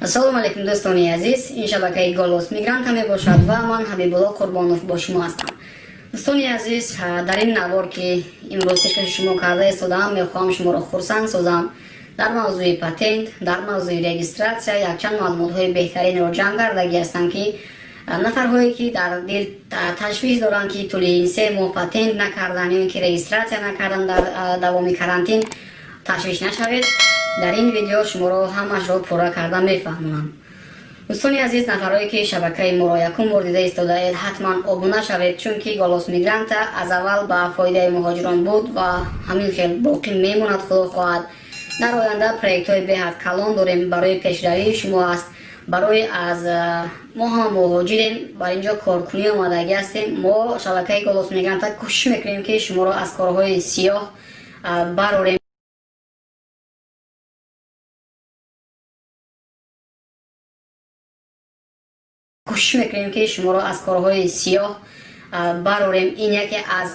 Ассалому алайкум, дӯстони азиз. Ин шабакаи «Голос мигранта» мебошад ва ман, Ҳабибулло Қурбонов, бо шумо ҳастам. Дӯстони азиз, дар ин навор, ки имрӯз пешкаши шумо карда истодаам, мехоҳам шуморо хурсанд созам. Дар мавзӯи патент, дар мавзӯи регистрация якчанд маълумотҳои беҳтаринро ҷамъ кардагӣ ҳастам, ки нафарҳое, ки дар дил ташвиш доранд, ки тӯли ин 3 моҳ патент накардан ё ин ки регистрация накардан дар давоми карантин, ташвиш нашавед. Дар ин видео шуморо ҳамашро пурра карда мефаҳмонам. Дӯстони азиз, нафарое, ки шабакаи моро якум бор дида истодаед, ҳатман обуна шавед, чунки «Голос мигранта» аз аввал ба фоидаи муҳоҷирон буд ва ҳамин хел боқӣ мемонад. Худо хоҳад, дар оянда проектҳои беҳад калон дорем, барои пешравии шумо аст. Барои аз мо ҳам муҳоҷирем, бар инҷо коркунӣ омадагӣ ҳастем. Мо, шабакаи «Голос мигранта», кӯшиш мекунем, ки шуморо аз корҳои сиёҳ барорем. Кӯшиш мекунем, ки шуморо аз корҳои сиёҳ барорем. Ин яке аз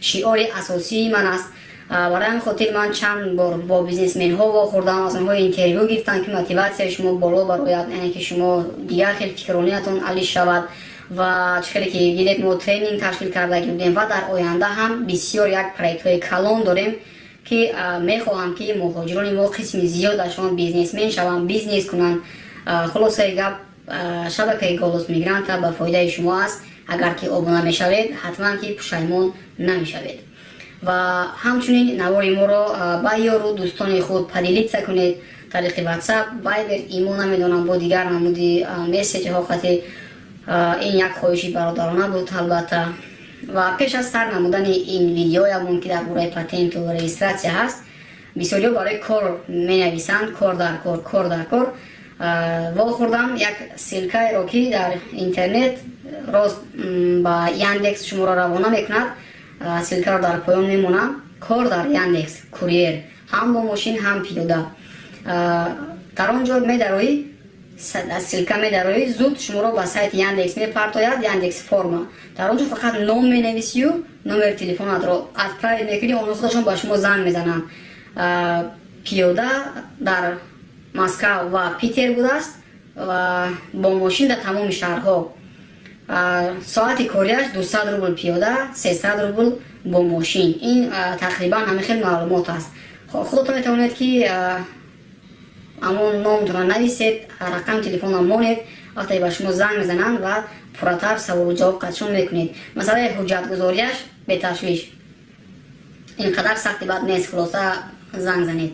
шиори асосии ман аст. Барои ҳамин хотир ман чанд бор бо бизнесменҳо вохӯрдам, аз онҳо интервю гирифтам, ки мотиватсияи шумо боло барояд, яъне ки шумо дигар хел фикррониятон алиш шавад. Ва чӣ хеле ки дидед, мо тренинг ташкил карда будем ва дар оянда ҳам бисёр як проектҳои калон дорем, ки мехоҳам, ки муҳоҷирони мо қисми зиёдашон бизнесмен шаванд, бизнес кунанд. Хулосаи гап, шабакаи «Голос мигранта» ба фоидаи шумо аст. Агар ки обуна мешавед, ҳатман ки пушаймон намешавед. Ва ҳамчунин навори моро ба ёру дӯстони худ поделиться кунед тариқи WhatsApp, Viber, имо, намедонам, бо дигар намуди месседжҳо қати. Ин як хоҳиши бародарона буд, албатта. Ва пеш аз сар намудани ин видеоямон, ки дар бораи патенту регистрация ҳаст, бисёриҳо барои кор менависанд: кор дар кор, кор дар кор. Вохӯрдам як ссылкаеро, ки дар интернет рост ба Яндекс шуморо равона мекунад. Ссылкаро дар поён мемонам. Кор дар Яндекс курьер, ҳам бо мошин, ҳам пиёда. Дар он ҷо медароӣ, ссылка медароӣ, зуд шуморо ба сайти Яндекс мепартояд, Яндекс форма. Дар он ҷо фақат ном менависию номери телефонатро отправить мекунӣ, онҳо худашон ба шумо занг мезананд. Пиёда дар Москав ва Питер будааст ва бо мошин дар тамоми шаҳрҳо. Соати кориаш 200 рубл пиёда, 300 рубл бо мошин. Ин тақрибан ҳамин хел маълумот аст. Худотон метавонед, ки ҳамон номтонро нависед, рақами телефонро монед. Вақте ба шумо занг мезананд ва пурратар саволу ҷавоб қатшон мекунед. Масъалаи ҳуҷҷатгузориаш беташвиш, ин қадар сахти бад нест. Хулоса, занг занед.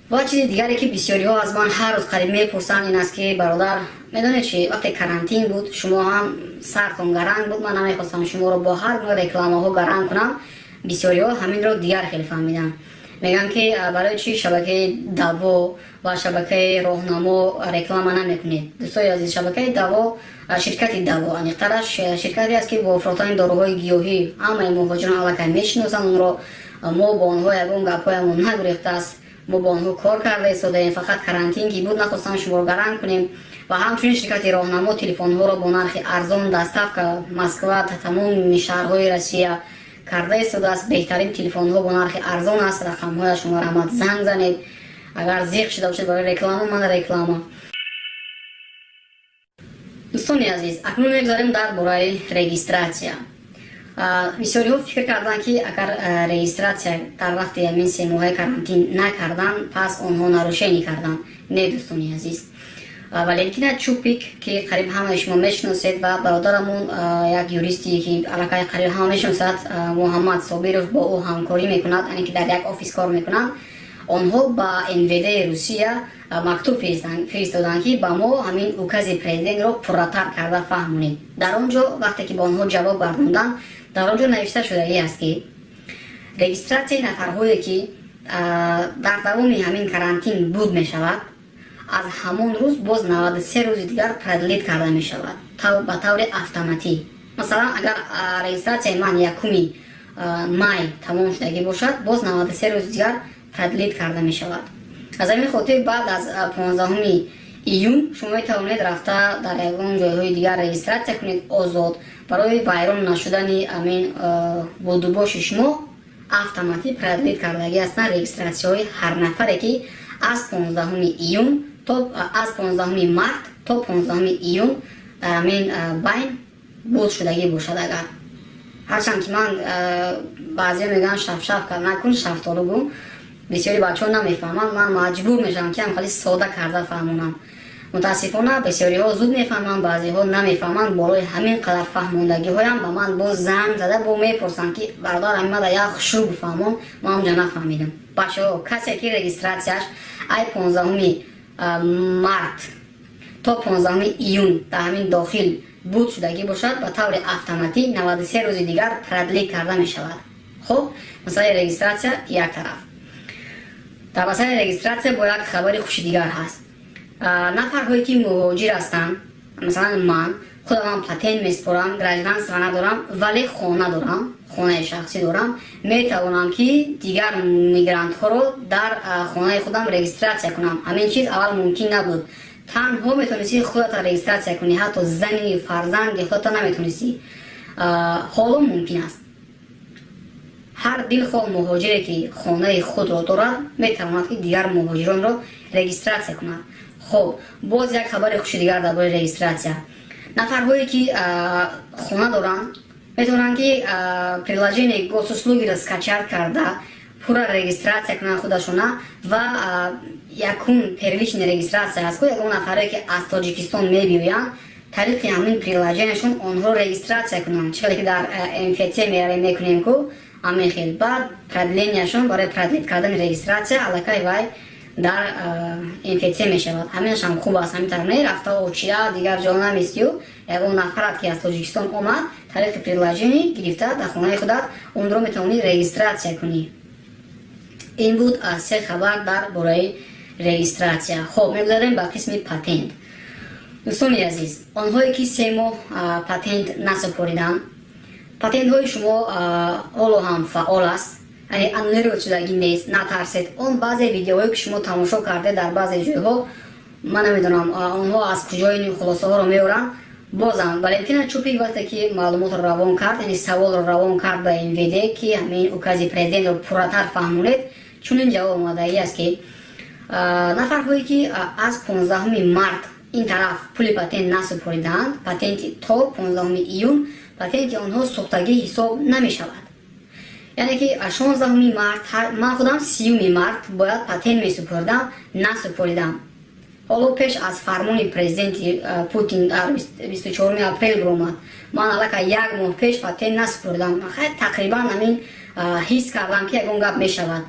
Ва чизи дигаре, ки бисёриҳо аз ман ҳар рӯз қариб мепурсанд, ин аст, ки бародар, медонед чи, вақте карантин буд, шумо ҳам сартон гаранг буд, ман намехостам шуморо бо ҳар гуна рекламаҳо гаранг кунам. Бисёриҳо ҳаминро дигар хел фаҳмиданд. Мегӯянд, ки барои чи шабакаи Даво ва шабакаи Роҳнамо реклама намекунед? Дӯстои азиз, шабакаи Даво, ширкати Даво аниқтараш, ширкате аст, ки бо фурӯхтани доруҳои гиёҳӣ ҳамаи муҳоҷирон аллакай мешиносанд онро. Мо бо онҳо ягон гапҳоямон нагурехтааст, мо бо онҳо кор карда истодаем. Фақат карантин ки буд, нахостам шуморо гаранг кунем. Ва ҳамчунин ширкати Роҳнамо телефонҳоро бо нархи арзон доставка Москва та тамоми шаҳрҳои Россия карда истодааст. Беҳтарин телефонҳо бо нархи арзон аст. Рақамҳояшон, марҳамат, занг занед. Агар зиқ шуда бошед барои реклама, ман реклама. Дӯстони азиз, акнун мегузарем дар бораи регистрация. Бисёриҳо фикр карданд, ки агар регистрация дар вақти ҳамин 3 моҳаи карантин накарданд, пас онҳо нарушение карданд. Не, дӯстони азиз. Валентина Чупик, ки қариб ҳамаи шумо мешиносед, ва бародарамон, як юристе, ки аллакай қариб ҳама мешиносад, Муҳаммад Собиров, бо ӯ ҳамкорӣ мекунад, яъне ки дар як офис кор мекунанд. Онҳо ба МВД Русия мактуб фиристоданд, ки ба мо ҳамин укази президентро пурратар карда фаҳмонед. Дар он ҷо, вақте ки ба онҳо ҷавоб гардонданд, дар он ҷо навишта шудагӣ аст, ки регистратсияи нафарҳое, ки дар давоми ҳамин карантин буд мешавад, аз ҳамон рӯз боз 93 рӯзи дигар продлить карда мешавад ба таври автоматӣ. Масалан, агар регистратсияи ман 1 май тамом шудагӣ бошад, боз 93 рӯзи дигар продлить карда мешавад. Аз ҳамин хотир баъд аз 15 июн шумо метавонед рафта дар ягон ҷойҳои дигар регистратсия кунед озод. Барои вайрон нашудани ҳамин будубоши шумо автоматӣ продлить кардагӣ ҳастанд регистратсияҳои ҳар нафаре, ки аз 15 июн То аз 15 март то 15 июн дар ҳамин байн буд шудагӣ бошад. Агар ҳарчанд ки ман, баъзеҳо мегӯянд, шафшаф накун, шафтолу гӯ, бисёри бачаҳо намефаҳманд. Ман маҷбур мешавам, ки ҳам хеле сода карда фаҳмонам. Мутаассифона, бисёриҳо зуд мефаҳманд, баъзеҳо намефаҳманд. Болои ҳамин қадар фаҳмондагиҳоям ба ман боз занг зада бо мепурсанд, ки бародар, ҳамин як хушрӯ бифаҳмон, ман онҷа нафаҳмидам. Бачаҳо, касе ки регистрация ш ай 15 март то 15 июн дар ҳамин дохил буд шудагӣ бошад, ба таври автоматӣ 93 рӯзи дигар продлить карда мешавад. Хуб, масъалаи регистрация як тараф. Дар масъалаи регистрация бо як хабари хуши дигар ҳаст. Нафарҳое ки муҳоҷир ҳастанд, масалан, ман худамам патент месупорам, гражданство надорам, вале хона дорам, хонаи шахсӣ дорам, метавонам, ки дигар мигрантҳоро дар хонаи худам регистрация кунам. Ҳамин чиз аввал мумкин набуд. Танҳо метавонистӣ худата регистрация кунӣ, ҳатто зани, фарзанди худата наметавонистӣ. Ҳоло мумкин аст. Ҳар дилхоҳ муҳоҷире ки хонаи худро дорад, метавонад, ки дигар муҳоҷиронро регистрация кунад. Хуб, боз як хабари хуши дигар дар бораи регистрация. Нафарҳое ки хона доранд, метавонанд, ки приложение Госуслуги ро скачать карда, пурра регистрация кунанд худашона. Ва якум первичная регистрация ҳаст ку, ягон нафаре ки аз Тоҷикистон мебиёянд, тариқи ҳамин приложение шон онҳоро регистрация кунанд. Чӣ хеле ки дар МФЦ меравем, мекунем ку, ҳамин хел. Баъд продления шон, барои продлить кардани регистрация, аллакай вай дар МФЦ мешавад. Ҳаминашам хуб аст. Ҳамин тавр не рафта очия дигар ҷо наместию, ягон нафарат ки аз Тоҷикистон омад, тариқи приложение гирифта, дар хонаи худат онро метавонӣ регистрация кунӣ. Ин буд аз се хабар дар бораи регистрация. Хоб, мегузарем ба қисми патент. Дӯстони азиз, онҳое ки 3 моҳ патент насупориданд, патентҳои шумо ҳоло ҳам фаъол аст, яъне аннулировать шудагӣ нест. Натарсед. Он баъзе видеоҳое ки шумо тамошо кардед дар баъзе ҷойҳо, ман намедонам, онҳо аз куҷо ин хулосаҳоро меоранд. Бозам Валентина Чупик вақте ки маълумотро равон кард, яъне саволро равон кард ба МВД, ки ҳамин укази президентро пурратар фаҳмонед, чунин ҷавоб омадагӣ аст, ки нафарҳое ки аз 15 март ин тараф пули патент насупоридаанд, патенти то 15 июн, патенти онҳо сӯхтагӣ ҳисоб намешавад. Яъне ки 16 март, ман худам 30 март бояд патент месупоридам, насупоридам. Ҳоло пеш аз фармони президенти Путин дар 24 апрел биромад, ман аллакай як моҳ пеш патент насупоридам. Тақрибан ҳамин ҳис кардам, ки ягон гап мешавад.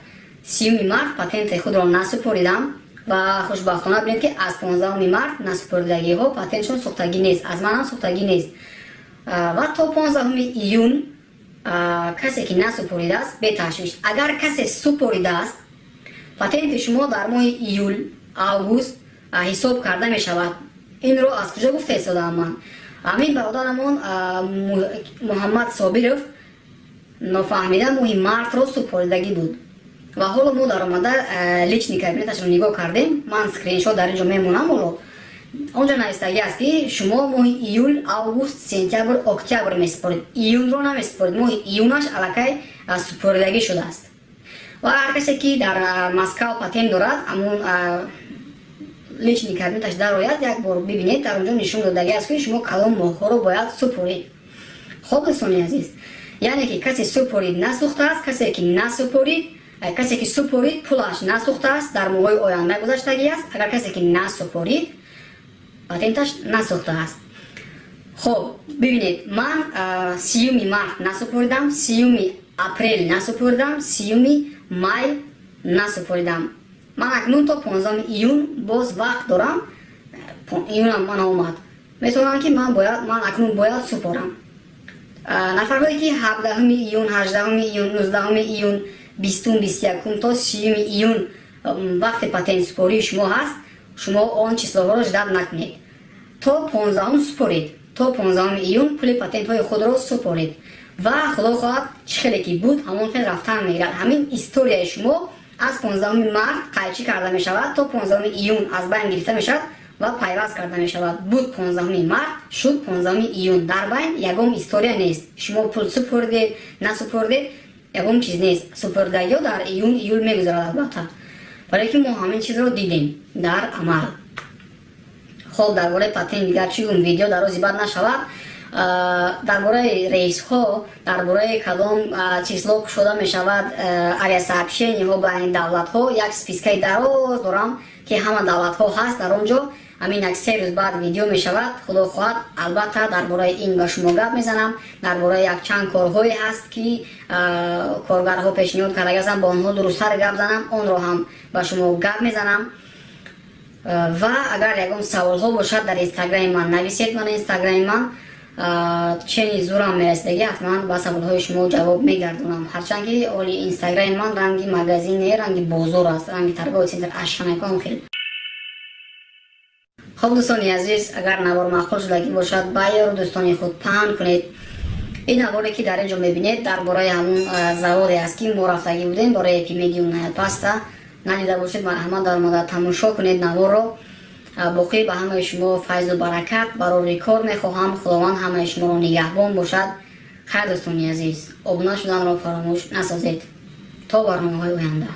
30 март патенти худро насупоридам ва хушбахтона бинед, ки аз 15 март насупоридагиҳо патентшон сӯхтагӣ нест, аз манам сӯхтагӣ нест. Ва то 15 июн касе ки насупоридааст, беташвиш. Агар касе супоридааст, патенти шумо дар моҳи июл, август ҳисоб карда мешавад. Инро аз куҷо гуфта истодаам ман? Ҳамин бародарамон Муҳаммад Собиров нофаҳмида моҳи мартро супоридагӣ буд. Ва ҳоло мо даромада личный кабинет ашро нигоҳ кардем. Ман скриншот дар ин ҷо мемонам. Ҳоло онҷо навистагӣ аст, ки шумо моҳи июл, август, сентябр, октябр месупоред, июнро намесупоред. Моҳи июнаш аллакай супоридагӣ шудааст. Ва ҳар касе ки дар Москав патент дорад, ҳамун личный кабинет аш дарояд, як бор бибинед, дар онҷо нишон додагӣ аст, ки шумо калон моҳҳоро бояд супоред. Хоб, дӯстони азиз, яъне ки касе супорид, насӯхтааст, касе ки насупорид, касе ки супорид, пулаш насӯхтааст, дар моҳҳои оянда гузаштагӣ аст. Агар касе ки насупорид, патенташ насӯхтааст. Хоб, бибинед, ман 30 март насупоридам, 30 апрел насупоридам, 30 май насупоридам. Ман акнун то 15 июн боз вақт дорам. Июнам ман омад, метавонам, ки ман бояд, ман акнун бояд супорам. Нафарҳое ки 17 июн, 18 июн, 19 июн, 20, 21 то 30 июн вақти патентсупории шумо ҳаст, шумо он число ҳоро ждать накунед, то 15-ум супоред. То 15 июн пули патентҳои худро супоред ва худо хоҳад, чӣ хеле ки буд, ҳамон хел рафтан мегирад. Ҳамин история и шумо аз 15 март қайчӣ карда мешавад, то 15 июн аз байн гирифта мешавад ва пайваст карда мешавад. Буд 15 март, шуд 15 июн, дар байн ягон история нест. Шумо пул супордед, насупордед, ягон чиз нест. Супордагиҳо дар июн, июл мегузарад, албатта, барое ки мо ҳамин чизро дидем дар амал. Хоб, дар бораи патент дигар чӣ гум, видео дарози бад нашавад. Дар бораи рейсҳо, дар бораи кадом число кушода мешавад авиасообщение ҳо байни давлатҳо, як списка и дароз дорам, ки ҳама давлатҳо ҳаст дар он ҷо. Ҳамин як 3 рӯз баъд видео мешавад, худо хоҳад, албатта дар бораи ин ба шумо гап мезанам. Дар бораи якчанд корҳое ҳаст, ки коргарҳо пешниҳод кардагаастанд, бо онҳо дурусттар гап занам, онро ҳам ба шумо гап мезанам. Ва агар ягон саволҳо бошад, дар Инстаграми ман нависед. Ман Инстаграми ман чени зурам мерасидаги, ҳатман ба саволҳои шумо ҷавоб мегардонам. Ҳарчанд ки оли Инстаграми ман ранги магазин не, ранги бозор аст, ранги торговый центр Ашанакон хел. Хоб, дӯстони азиз, агар навор маъқул шудагӣ бошад, ба ёру дӯстони худ паҳн кунед. Ин наворе, ки дар ин ҷо мебинед, дар бораи ҳамун заводе аст, ки мо рафтагӣ будем бораи Эпимедиум паста. Надида бошед, марҳамат, даромада тамошо кунед наворро. Боқӣ ба ҳамаи шумо файзу баракат, барори кор мехоҳам. Худованд ҳамаи шуморо нигаҳбон бошад. Хайр, дӯстони азиз, обуна шуданро фаромӯш насозед. То барномаҳои оянда.